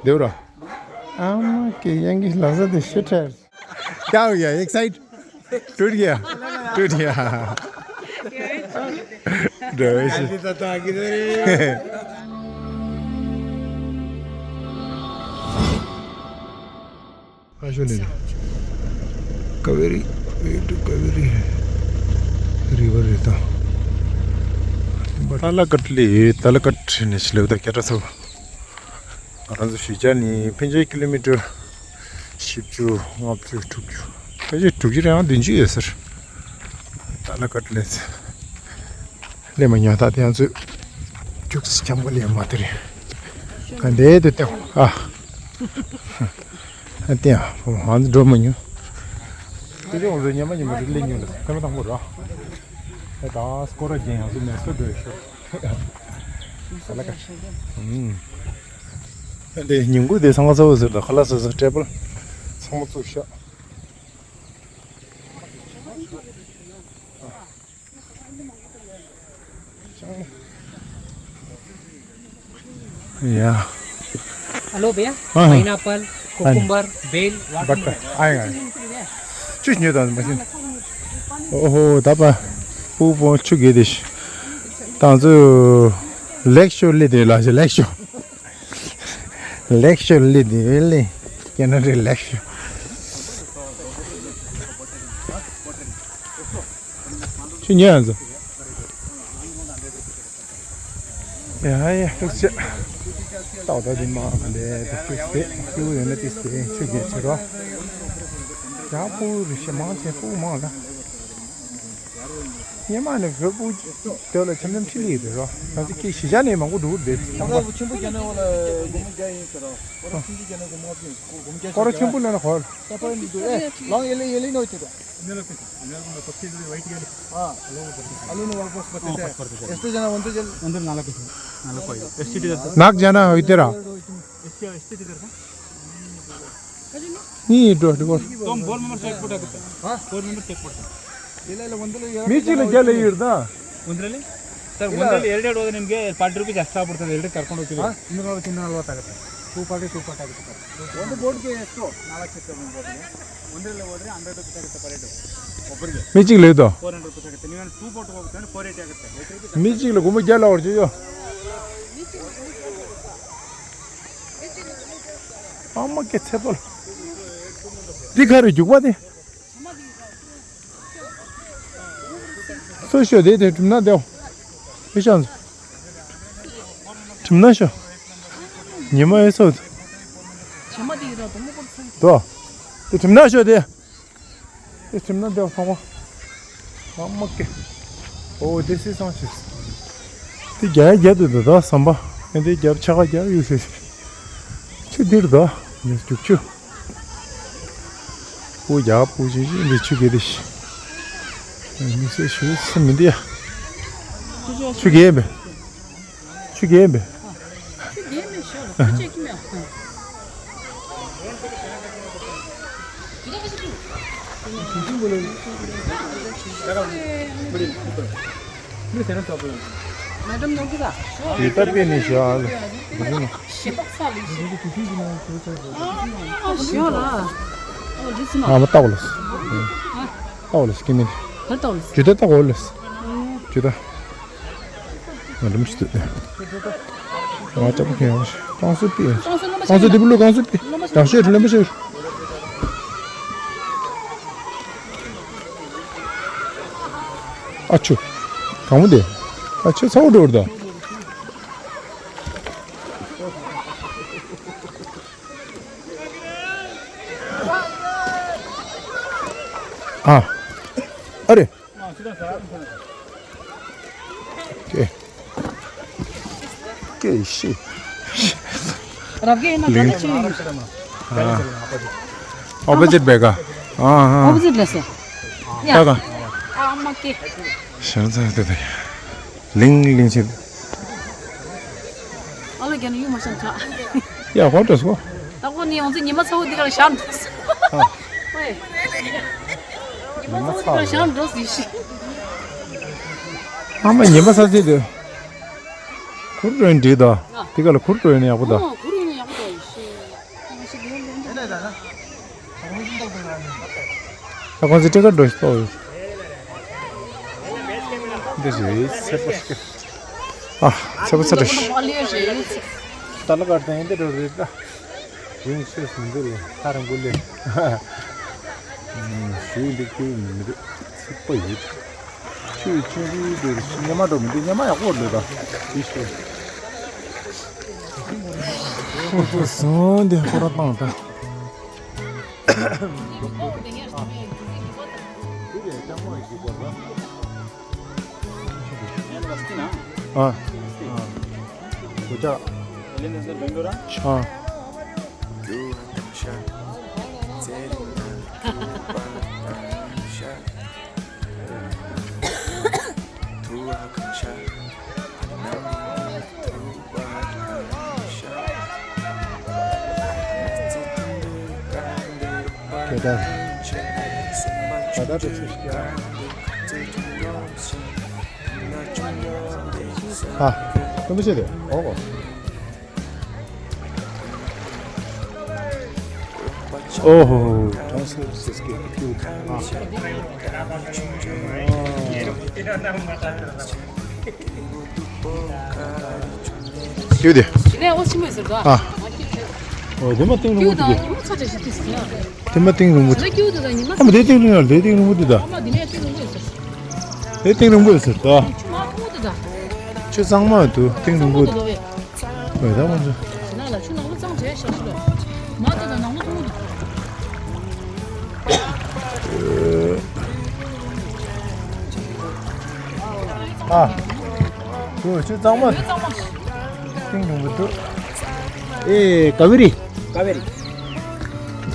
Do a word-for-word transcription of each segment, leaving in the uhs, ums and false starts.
འདེབས་ར། ཨ་མ་ཀེ་ཡང་གི་ལག་ས་དེ་ཤི་ཁྲལ། क्या हो गया? एक साइड टूट गया। टूट गया। ड्राइवर से। ཨ་ཤོ་ནི། ཀ་བེ་རི། ཝེ་ཊུ་ཀ་བེ་རི། རི་བར་རེད་ད། ཏཱ་ལ་ཀཊ་ལས་ཡོད། ཏཱ་ལ་ཀཊ་ནས་ཕྱི་ལོགས་ད་སྐད་གྲགས་ཚ་བོ། ང་རང་ཚོ་གཞིས་ཆགས་ནས་ཕན་ཆད་ཀི་ལོ་མི་ཊར་བཞི་བཅུ། ལྔ་བཅུ། དྲུག་ཅུ། ཕན་ཆད་དྲུག་ཅུ་རེ་ཡང་བདུན་ཅུ་ཡོད་ཟེར། ཏཱ་ལ་ཀཊ་ལས་སླེབས་མ་མྱོང་། ད་དེ་ཡང་ཚོད་ཅུག་ཙམ་འཁྱམ་ག་ལས་མ་དེ་རེད། ག་འདྲའི་དུ་སྟེང་ཨ། ཨ་སྟེང་ཨ་ཕོ་མོ་ང་ཚོ་འགྲོ་མ་མྱོང་། དེ་ཚོ་ང་ཚོ་ཉི་མ་ཉི་མ་རེ་སླེབས་མྱོང་ལ་ཐེངས་མ་དང་པོ་རེད། ད་སྐོར་ར་རྒྱན་ཡང་ཚོ་མེད་སོ་འགྲོ་ཡོད་ཤོག་ཨ་འདི་ཉིན་གུང་དེ་སང་ག་ཚ་བོ་ཟེར་དང་ཁ་ལག་ཟ་ས་ཊེ་བལ་ཚང་མ་བཙུགས་ཤག་ཡ། Hello भैया, हाँ, हाँ। पाइनएप्पल, हाँ। कुकुम्बर, बेल, वाटरमेलन। बटर, आएगा। चुज नहीं होता मशीन। ओहो, दापा, पू पू चुज गए देश। तांजो, लेक्चर ले दे ला, लेक्चर। ལེགས་ཤོ་ལི་དེ་ལི། ཀེ་ན་ཌའི་ལེགས་ཤོ། ཁྱོད་ཉན་ཡང་ཚོ། ཡ་ཡ་ཐུགས་རྗེ་ཆེ། ཏག་ཏག་དེ་མ་འདས་ཐུགས་རྗེ་ཆེ། ཁྱོད་ཡོད་ན་དེ་སྟེ་ཆུ་རྒྱས་ཆེ་རོ། ཡང་པུ་རི་ཤི་མང་ཆེ་པུ་མང་ལ། སྔོན་མ་ནས་བོད་པུ་དེ་ལ་འཆམ་འཆམ་ཁྲིད་ལི་རེད་རོ། ང་ཚོ་ཁྱེད་གཞིས་ཆགས་ནས་མང་པོ་འགྲོ་གི་རེད། ཁོ་ར་ཆེན་པོ་རྒྱ་ནག་བ་ལ་སྒོར་མོ་བརྒྱ་ཡིན་ཟེར་རོ། ཁོ་ར་ཆུང་ཆུང་རྒྱ་ནག་སྒོར་མོ་བརྒྱ་ཡིན། སྒོར་མོ་བརྒྱ་ཁོ་ར་ཆེན་པོ་ལ་ན་ཁོ། ས་པ་ནི་འདུག་ཨེ། ལང་ཡེ་ལེ་ཡེ་ལེ་ནོ་ཏི་རོ། हाँ, आलू ने वापस मत देते। एस्टे जाना वंदे जल। अंदर नाला पे। नाला पे। ST ticket. नाक जाना होते रहा। एसटी, एसटी टिकट था। नहीं, दो, दो। तुम बोर्ड मेंबर से एयरपोर्ट आ सकते हैं। हाँ? बोर्ड मेंबर से एयरपोर्ट था। ಇಲ್ಲ, ಇಲ್ಲ, ಒಂದರಲ್ಲಿ ಎರಡು ಮಿಂಚಿ ಜನ ಗೆಲ್ಲ ಹೋಯ್ತು. ಇರ್ದ? ಒಂದರಲ್ಲಿ? ಸರ್, ಇಲ್ಲ. ಒಂದರಲ್ಲಿ ಎರಡು ಎರಡು ಹೋದ್ರೆ ನಿಮಗೆ ಫಾರ್ಟಿ ರುಪೀಸ್ ಎಕ್ಸ್ಟ್ರಾ ಆಗ್ಬಿಡ್ತದೆ, ಎರಡು ಕರ್ಕೊಂಡು ಹೋಗ್ತೀವಿ. ಹಾ? ಇನ್ನೂರ ನಲವತ್ತು, ಇನ್ನೂರ ನಲವತ್ತು ಆಗುತ್ತೆ. ಟೂ ಫಾರ್ಟಿ, ಟೂ ಫಾರ್ಟಿ ಆಗುತ್ತೆ ಸರ್. ಒಂದು ಬೋಟ್‌ಗೆ ಎಷ್ಟು? ನಾಲ್ಕು ಸೀಟ್ ಒಂದು ಬೋಟ್‌ಗೆ. ಒಂದರಲ್ಲಿ ಹೋದ್ರೆ ಹಂಡ್ರೆಡ್ ರುಪೀಸ್ ಆಗುತ್ತೆ ಪರ್ ಹೆಡ್ ಒಬ್ಬರಿಗೆ. ಮಿಂಚಿಗೆ ಲೇದು? ಫೋರ್ ಹಂಡ್ರೆಡ್ ರುಪೀಸ್ ಆಗುತ್ತೆ. ನೀವೇನು ಟೂ ಬೋಟ್ ಹೋಗುತ್ತೆ ಅಂದ್ರೆ ಫೋರ್ ಏಯ್ಟಿ ಆಗುತ್ತೆ. Eighty rupees. ಮಿಂಚಿಗೆ ಗುಮ್ಮ ಗೆಲ್ಲ ಹೊಡ್ತೀಯೋ? ಅಮ್ಮ ಕೆಚ್ಚೆ ಪೋಲ. ದಿಖಾರಿ ಜುಗ್ವಾದಿ. སོ་ཤོ་དེ་དེ་གྲིམ་ན་དེའོ། ཨེ་ཤང་། གྲིམ་ན་ཤོ། ཉི་མ་ཨེ་སོ། དོ། དེ་གྲིམ་ན་ཤོ་དེ། དེ་གྲིམ་ན་དེའོ་ཚང་མ། ཨ་མ་ཀེ། ཨོ་དེ་སི་སང་ཆེ། དེ་རྒྱ་རྒྱ་དུ་དུ་དོ་སམ་པ། ཨེ་དེ་རྒྱ་ཆ་ག་རྒྱ་ཡུ་ཤེ་ཤེ། ཆུ་དེར་དོ། ཡུ་རྒྱུག་ཆུ། པུ་ཡག་པུ་ཅི་ཅི་འདི་ཆུ་གེ་དི་ཤི། མི་སེ་ཤུ་སེ་མི་འདི་ཡ། ཆུ་གེ་མེ། ཆུ་གེ་མེ། ཆུ་གེ་མེ་ཤོ་ལ་ཆུ་ཅེ་ཀི་མེ། मैडम नोकरा। ये तब भी नहीं शाल। ཞེས་པ་ས་ལུས་ཤིང་། ཞེས་ལ། ཨོ་འདི་ཚོ་ན། ང་མ་ལྟ་བ་ལོས། ལྟ་བ་ལོས་ཀི་མིན། ཧར་ལྟ་བ་ལོས། ཇུ་ད་ལྟ་བ་ལོས། ཇུ་ད། ང་རིམ་ཞིག་ཏུ། ང་ལྟ་བུ་ཁྱེད་ཡང་ཀྲང་སུ་པི། ཀྲང་སུ་སློབ་མ་ཀྲང་སུ་དེ་བུ་ལོ་ཀྲང་སུ་པི། ཡང་ཤོད་ལོན་པ་ཤོད། ཨ་ཆུ། གང་མོ་དེ། ཨ་ཆུ་ཚ་བོ་འགྲོ་བར་དོ། ཨ། ཨ་རེ། ཀེ། ཀེ་ཤི། རབ་གེ་ན་ལིང་། ད་ལ་ཅི། ཨ། ཨོ་པོ་ཟིཊ་བེ་ག་ཨ་ཨ། ཨོ་པོ་ཟིཊ་ལ་སེ། ཡ། ད་ག་ཨ་མ་ཀེ། ཤར་ཚ་དེ་དེ། ལིང་ལིང་ཆེ། ཨ་ལ་རྒྱ་ནི་ཡུ་མ་ཤམ་ཆ། ཡ་ཧོ་ཏོ་སོ། ད་ཁོ་ནི་ཡོང་ཚེ་ཉི་མ་ཚ་བོ་འདི་གར་ཤར་འགྲོ་སོ། ཨ། ཝེ། ཉི་མ་ཚ་བོ་འདི་གར་ཤར་འགྲོ་སི་ཤི། ཨ་མ་ཉི་མ་ཚ་ཚེ་དེ། ཁུར་རོན་འདྲི་ད། དེ་ག་ལ་ཁུར་རོན་ཡག་པོ་ད། ཨོ་ཁུར་རོན་ཡག་པོ་ད། ད་ཁོང་ཚོ་ཊི་ཀེཊ་འགྲོ་ཤི་ཏོ། འདི་རེད་ཚེ་པོ་ཞིག་ཨ་ཚེ་པོ་ཚེ་རེད། ད་ལོ་གར་དང་འདི་འགྲོ་རེད་ད། ཡིན་ཤེས་མི་འདུག་ལ་ཁ་རང་པོ་ལས། ཞུ་འདི་ཁྱོད་མི་འདུག་ཚིག་པ་ཡོད། ཆུ་ཆུ་རུ་རུ་ཉི་མ་འགྲོ་མི་འདུག་ཉི་མ་ཡག་པོ་འདུག་ད་ཡིན་ཤེས། ཁོ་ཚོ་སོང་འདི་ཁོ་རང་བཏང་ད། ཨ། ཨ། ཨ། ཨ། སྟོན་པ་ཆེ་རེད། ཨོ། ཨོ་ཧོ་ཧོ། གྲོང་གསེབ་སེ་སྐད་ཀྱི་ཨ། ཡོད་དེ། ཞི་ལས་ཨོ་ཆི་མོ་ཟེར་དོ། ཨ། ཨོ་དེ་མ་ཏིང་རུང་བུ་དེ། ཉི་མ་ཚ་ཚ་ཞིག་ཏིས་ཟེར། དེ་མ་ཏིང་རུང་བུ་དེ། ཞི་ལས་ཀྱུ་དེ་དང་ཉི་མ་ཚ། ཨ་མ་དེ་ཏིང་རུང་ཡང་དེ་ཏིང་རུང་བུ་དེ་ད། ཨ་མ་དེ་ནས་ཏིང་རུང་བུ་ཟེར། དེ་ཏིང་རུང་བུ་ཟེར་ད། ཆུ་མ་ཁུག་དེ་ད། ཆུ་གཙང་མ་དུ་ཏིང་རུང་བུ་དེ། ཨོ་ད་ཁོང་ཚོ། ཞི་ལས་ལ་ཆུ་ནང་ལོ་གཙང་བྱས་ཤག་ཞི་ལོ། མ་དེ་དང་ནང་ལོ་ཐུང་དེ། ཨ། ཁོ་ཆུ་གཙང་མ། ཏིང་རུང་བུ་འདུག་ཨེ་ཀ་ཝེ་རི། ཀ་ཝེ་རི།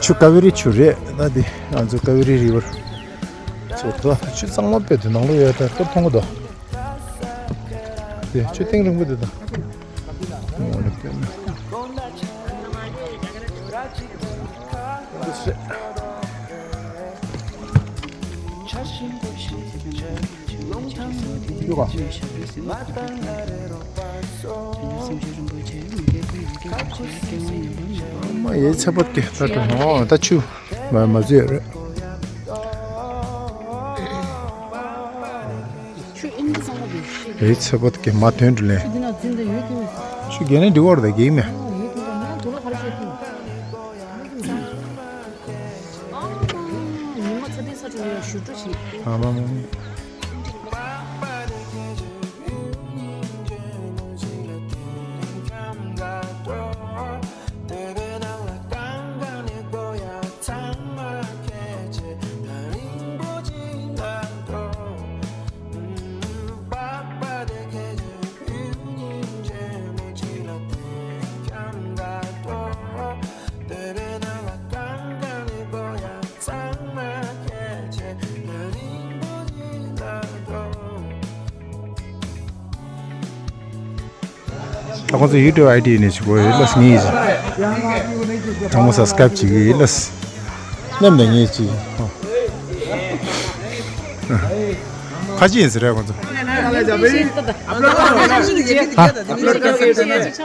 ཆུ་ཀ་ཝེ་རི་ཆུ་རེད་ད་འདི་ང་ཚོ་ཀ་ཝེ་རི་རི་ཝར། ཚོ་ད་ཆུ་གཙང་མ་དཔེ་དེ་ནང་ལོ་ཡོད་ད་སྟབས་མཐོང་གི་འདུག་དེ་ཆུ་ཏིང་རུང་བུ་དེ་ད། ངོ་ནས་དཔེ་ན། འདི་སེ། ཡོད་པ། མ་ཡེ་ཚ་པོ་སྐད་ད་དུ་ཧོ་ད་ཆུ་མ་མ་ཟོས་རེད། ཆུ་ཨིན་ཇི་ཚང་མ་དེ་ཤེས། ཡེ་ཚ་པོ་སྐད་མ་ཐོན་དུ་ལེན། ཆུ་འདི་ན་འཛིན་དུ་ཡོད་ཀྱི་མེད། ཆུ་རྒྱལ་ནས་འདི་བར་དུ་རྒྱལ་མེད། ཨ་མ་ཡེ་དུ་ན་དུ་ལ་ཁར་ཤེས་ཀྱི། ཨ་མ་ཉི་མ་ཚ་དེ་ས་ཆུ་ཡོད་ཞུ་འགྲོ་ཞིག་ཨ་མ་མ་མ། ད་ཁོང་ཚོ་ཡུ་ཊུབ་ཨའི་ཌི་ནས་ཞུ་གོ་ཡིན་ལ་ངེས་ཀྱི། དང་པོ་སབ་སི་ཀ་རེབ་བྱེད་ཀྱི་ཡིན་ལ། མཉམ་དུ་ངེས་ཀྱི། ཁ་ཅི་ཡིན་ཟེར་ར་ཁོང་ཚོ།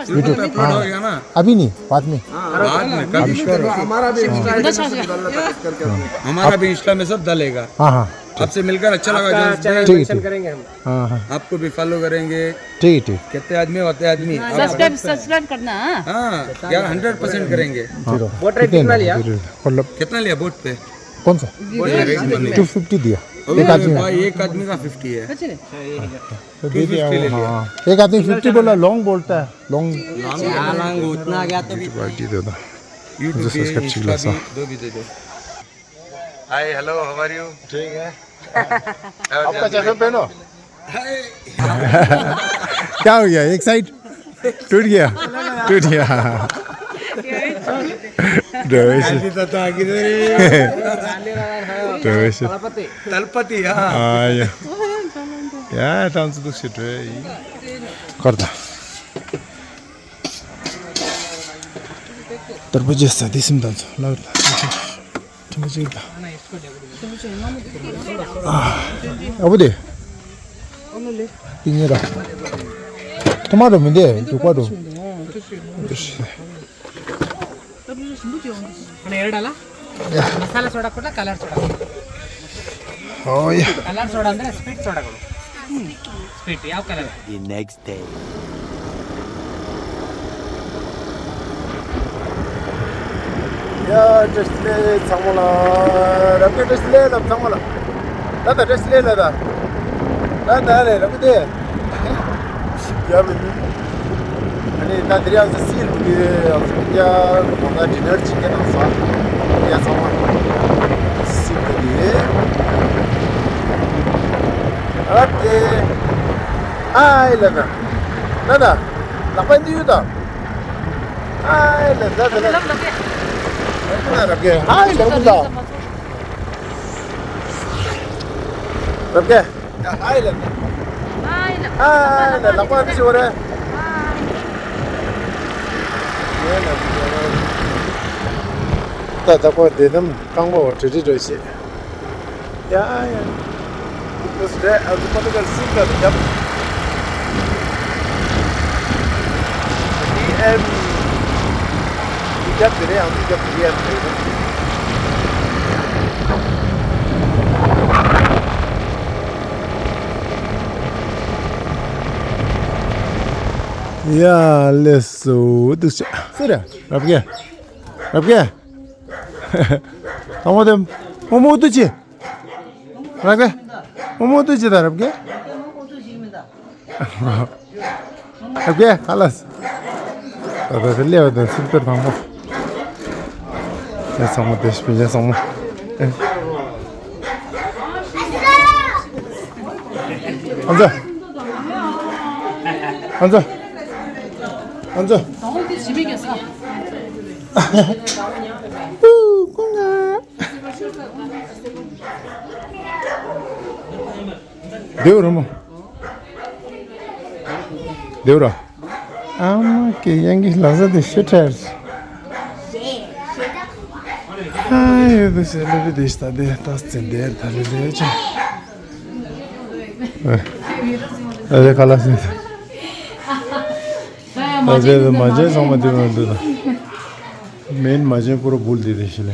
ཡུ་ཊུབ། ཨ། अभी नहीं, बाद में। बाद में, कभी। हमारा भी इंस्टा में सब डालेगा। हाँ, हाँ। आपसे मिलकर अच्छा लगा, आपका जो चैनल ठीक है, मेंशन ठीक। करेंगे हम। हाँ, हाँ। आपको भी फॉलो करेंगे। ठीक है, ठीक। कितने आदमी होते हैं आदमी। सब्सक्राइब, सब्सक्राइब करना, हाँ? हाँ, यार, हंड्रेड परसेंट करेंगे। हाँ। बोट रेट कितना लिया? मतलब कितना लिया बोट पे? कौन सा? बोट रेट कितना लिया? टू फिफ्टी दिया। अरे एक आदमी का। भाई, एक आदमी का फिफ्टी है। अच्छा। तो दे दिया वो, हाँ। एक आदमी फिफ्टी बोला, लॉन्ग बोलता है, लॉन्ग। हाँ, लॉन्ग उतना आ गया तो भी। पार्टी दे दो। YouTube मुझे पे, सब्सक्राइब इंस्टा ठीक लगा। पे, दो भी दे दो। Hi, hello, how are you? ठीक है। आपका चश्मा पहनो। क्या हो गया? एक साइड टूट गया, टूट गया। ड्रेस। ड्रेस। तलपति, हाँ। हाँ, या। या, टाउन से दुख से ड्रे। करता। तरबूज जैसा दिसम दांसो, लग। ཐུང་ཅིག་དང་། ཨ་བོ་དེ། ཏིང་ངེ་ར། ཐོ་མ་རོ་མི་འདི་རྒྱུག་པ་རོ། हाँ, ಎರಡು डाला। ಮಸಾಲ ಸೋಡಾ ಕೊಡ್ಲಾ, ಕಲರ್ ಸೋಡಾ? ಓ ಯಾ. ಕಲರ್ ಸೋಡಾ ಅಂದ್ರೆ ಸ್ವೀಟ್ ಸೋಡಾಗಳು. ಸ್ವೀಟ್ ಯಾವ ಕಲರ್? The next day. ཡ་བཀྲ་ཤིས་བདེ་ལེགས་ཚང་མ་ལ། རབ་རྒྱས་བཀྲ་ཤིས་བདེ་ལེགས་ལབ་ཚང་མ་ལ། ད་ད་བཀྲ་ཤིས་བདེ་ལེགས་ལབ་ད། ད་ད་རེད་རབ་རྒྱས་བདེ། ཡ་མི་ནི། ཨ་ནི་ད་དེ་རིང་ཨ་ཚོ་སི་ལུག་གི་ཨ་ཚོ་ཡ་གོང་ད་ཌི་ནར་བྱེད་མཁན་དང་ས་ཡ་ཚང་མ་སི་ལུག་གི་ཨ་དེ་ཨ་ཨེ་ལ་ན་ན་ན་ལག་པ་འདི་ཡོད་ད་ཨ་ཨེ་ལ་ན་ད་ལ་ན་རབ་གེ་ཨ་ཨེ་ལ་ན་ད་རབ་གེ། ཡ་ཧའི་ལབ། ཧའི་ལབ། ཧའི་ལབ་ལག་པ་འདི་ཞོར་རེ། ད་ད་ཁོ་དེ་དམ་རྐང་པ་བ་བྲི་བྲི་འགྲོ་ཤེས། ཡ་ཡ། ཁོས་རེ་ཨ་ཚོ་པ་ཏི་ཀར་སིམ་ཀར་རྒྱབ། ཌི་ཨེམ། རྒྱབ་དེ་རེ་ཨ་ཚོ་རྒྱབ་ཌི་ཨེམ་རེ། ཡ་ལེ་སོ་འདུག་ཆ་སུ་རེད། རབ་རྒྱས། རབ་རྒྱས། ཐང་མོ་དེ་མོ་མོ་འདུག་ཅི། རབ་རྒྱས། མོ་མོ་འདུག་ཅི་ད་རབ་རྒྱས། ཨོ་ཀེ་ཁ་ལགས། ད་ལྟ་དེ་སླེབས་པ་དང་སུམ་གཏོར་དང་པོ། ཡ་ཚང་མ་བདེ་སྤུན་ཡ་ཚང་མ། ཨ་ཚོ། ཨ་ཚོ། ཨ་ཚོ། ཀུ་ཀུ་ང་། བདེ་པོ་རེད་མོ། བདེ་པོ་ར། ཨ་མ་ཀེ་ཡང་གི་ལ་ས་དེ་ཤེ་ཁྲེར། ཨ་ཡོད་དུ་ཟེར་ལེ་རེ་དེ་ཤ་ད་དེ་ཏོག་ཙེ་དེར་ད་ལེ་ལེ་ཆེ། ཨ་རེ་ཁ་ལག་ཟེར། ཨ་ཟེར་མ་བྱས་ཚང་མ་དེ་མ་འདུག་ད། མེན་མ་བྱས་པོ་ར་བུལ་དེ་དེ་ཤི་ལེ།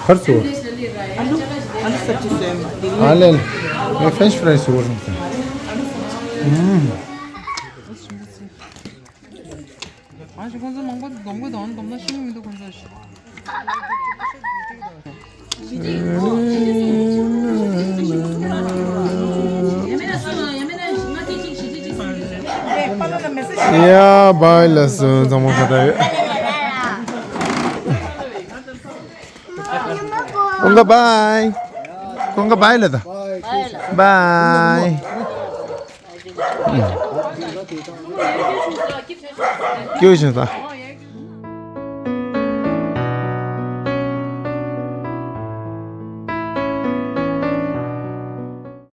ཁར་ཚོ། ཨ་ལེ། ངས་ཕྲེན་ཆི་ཕྲའི་ཟོ་བར་སོང་ཚེ། ཨ་ཞིག་ཁོང་ཚོ་མང་པོ་འདོམ་གོ་དང་འདོམ་ན་ཤི་མི་མི་འདུག་ཁོང་ཚོ་ཞིག་ཡ་བྷའི་ལ་སོ་ཚང་མ་ཁ་ཏ་ཡོད། ཀོང་ཀ་བྷའི། ཀོང་ཀ་བྷའི་ལ་ད། བྷའི། ཀྱོ་ཞིང་ད།